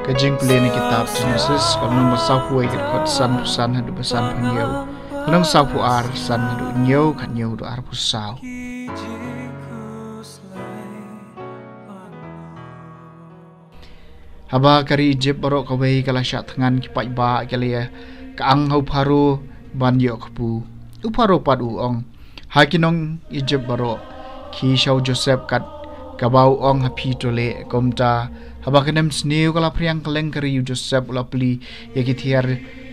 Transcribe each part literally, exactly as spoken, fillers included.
Ka jingpule na kitab Genesis, ka lynnong ba saphew wei, ka dkhot sanphew san haduh ba sanphew hynñiew. Ka lynnong saphew ar, san haduh hynñiew, khathynñiew haduh arphew saw. Haba ka ri Ijipt baroh kawei ka la shah thngan, ki paidbah ki la ïa ka ang ha u Pharaoh ban ïoh kpu. U Pharaoh pat u ong ha ki nong Ijipt baroh, khie sha u Joseph kat kaba u ong ha phi to leh. Kumta haba ka nemsniew ka la phriang kylleng ka ri, u Joseph u la plie ïa ki thiar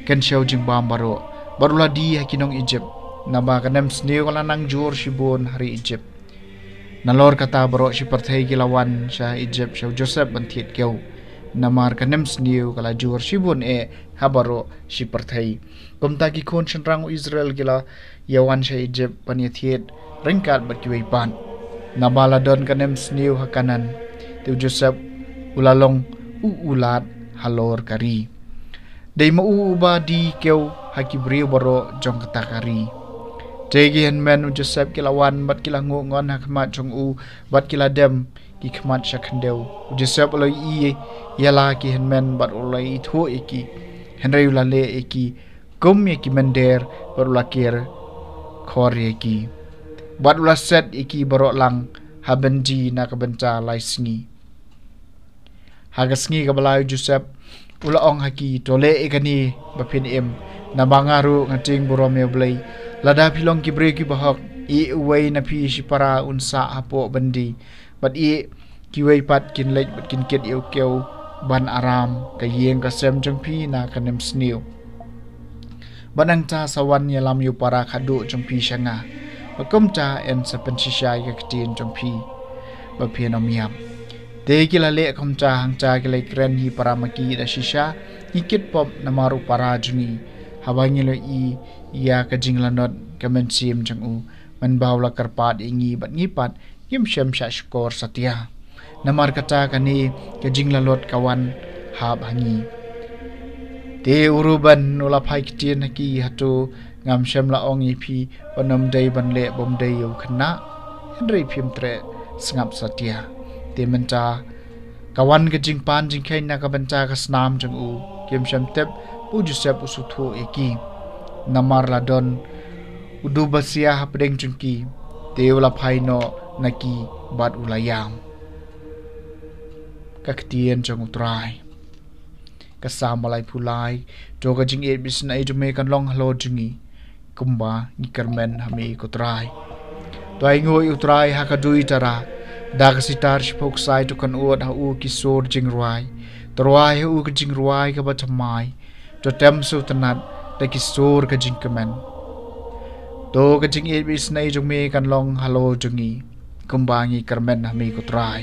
kynshew jingbam baroh, bad u la die ha ki nong Ijipt. Naba ka nemsniew ka la nang jur shibun ha ri Ijipt. Nalor kata baroh shi pyrthei ki la wan sha Ijipt sha u Joseph ban thied kew. Namar ka nemsniew ka la jur shibun eh ha baroh shi pyrthei. Kumta ki khun shynrang u Israel ki la ïa wan sha Ijipt ban ïa thied ryngkat bad kiwei pat. Naba la don ka nemsniew ha Kanaan, te u Joseph u la long u u lad halor ka ri. Dei ma u uba die kew ha ki briew baroh jong kata ka ri. Te ki hynmen u Joseph ki la wan bad ki la nguh ngon ha khmat jong u, bad ki la dem ki khmat sha khyndew. U Joseph u la ïohi ïa la ki hynmen bad u la ithuh ïa ki. Hynrei u la leh ïa ki kum ïa ki mynder, bad u la ker khor ïa ki, bad u la set ïa ki baroh lang ha byndi na ka bynta lai sngi. Ha ka sngi kaba lai u Joseph u la ong ha ki, to leh ïa kane ba phin im, naba nga ruh nga tieng burom ïa U Blei. Lada phi long ki briew kiba hok, ïeh uwei na phi shipara un sah hapoh byndi, bad ïeh kiwei pat kin leit bad kin kit ïa u kew ban aram ka ïing ka sem jong phi na ka nemsniew. Bad nangta sa wan ïalam ïa u para khadduh jong phi sha nga. Bad kumta yn sa pynshisha ïa ka ktien jong phi ba phin ym ïap. Te ki la leh kumta, hangta ki la kren hi para ma ki da shisha, ngi kit pop namar u para jong ngi. Haba ngi la ïohi ïa ka jinglanot ka mynsiem jong u, mynba u la kyrpad ïa ngi, bad ngi pat ngim shym shah shukor satia. Namar kata kane ka jinglanot ka wan hap ha ngi. Te u Reuben u la phai ktien ha ki, hato ngam shym la ong ïa phi ba ym dei ban leh bym dei ïa u khynnah? Hynrei phim treh sngap satia. Te mynta ka wan ka jingpan jingkheiñ na ka bynta ka snam jong u. Kim shym tip ba u Joseph u sngewthuh ïa ki. Namar la don u duh basia hapdeng jong ki. Te u la phai noh na ki bad u la ïam. Ka ktien jong U Trai. Ka Salm ba laiphew lai. To ka jingïeit bad isynei jong me kan long halor jong ngi, kumba ngi kyrmen ha me ko Trai. To ainguh ïa U Trai ha ka duitara, da ka sitar shiphew ksai to kynnoh ha u ki sur jingrwai. To rwai ha u ka jingrwai kaba thymmai. To tem sngewtynnad da ki sur ka jingkmen. To ka jingïeit bad isynei jong me kan long halor jong ngi, kumba ngi kyrmen ha me ko Trai.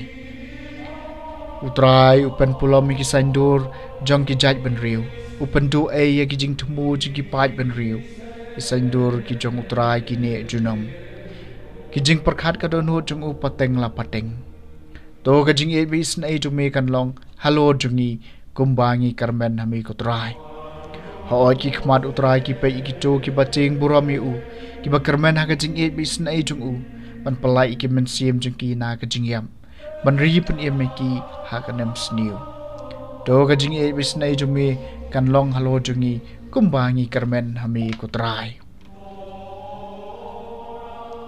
U Trai u pynpulom ïa ki saiñdur jong ki jaitbynriew. U pynduh ei ïa ki jingthmu jong ki paidbynriew. Ki saiñdur ki jong U Trai ki neh junom. Ki jingpyrkhat ka dohnud jong u pateng la pateng. To ka jingïeit bad isynei jong me kan long halor jong ngi, kumba ngi kyrmen ha me ko Trai. Hooid, ki khmat U Trai ki peit ïa kito kiba tieng burom ïa u, kiba kyrmen ha ka jingïeit bad isynei jong u, ban pyllait ïa ki mynsiem jong ki na ka jingïap, ban ri pynim ïa ki ha ka nemsniew. To ka jingïeit bad isynei jong me kan long halor jong ngi, kumba ngi kyrmen ha me ko Trai.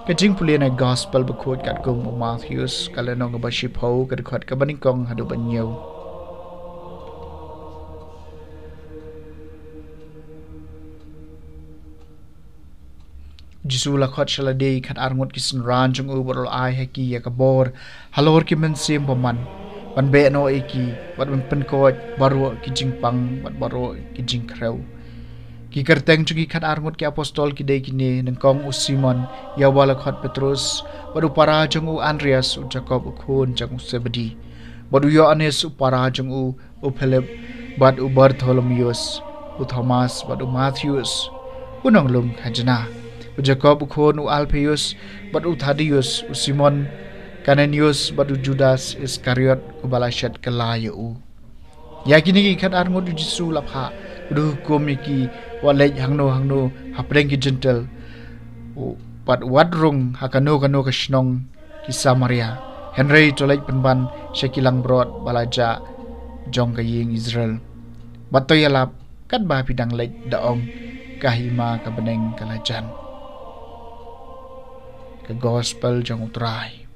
Ka jingpule na Gospel bakhuid katkum u Mathaios, ka lynnong kaba shiphew, ka dkhot kaba nyngkong haduh ba hynñiew. Jisu la khot sha lade ïa ki khatar ngut ki synran jong u bad u la ai ha ki ïa ka bor halor ki mynsiem bymman, ban beh noh ïa ki bad ban pynkoit baroh ki jingpang bad baroh ki jingkhrew. Ki kyrteng jong ki khatar ngut ki apostol ki dei kine: nyngkong u Simon, ïa uba la khot Petrus, bad u para jong u Andreas, u Jakob u khun jong u Sebedi, bad u Ïoannis u para jong u, u Philip, bad u Bartholomeus, u Thomas, bad u Mathaios u nonglum khajna, u Jakob u khun u Alpheus, bad u Thaddeus, u Simon Kananius, bad u Judas Iskariot uba la shet kylla ïa u. Ïa kine ki khatar ngut u Jisu la phah, u da hukum ïa ki, wat leit hangno hangno hapdeng ki Jentil, u, bad wat rung ha kano kano ka shnong ki Samaria, hynrei to leit pynban sha ki langbrot ba la jah jong ka ïing Israel, bad to ïalap katba phi dang leit da ong, ka hima ka bneng ka la jan. Ka Gospel jong U Trai.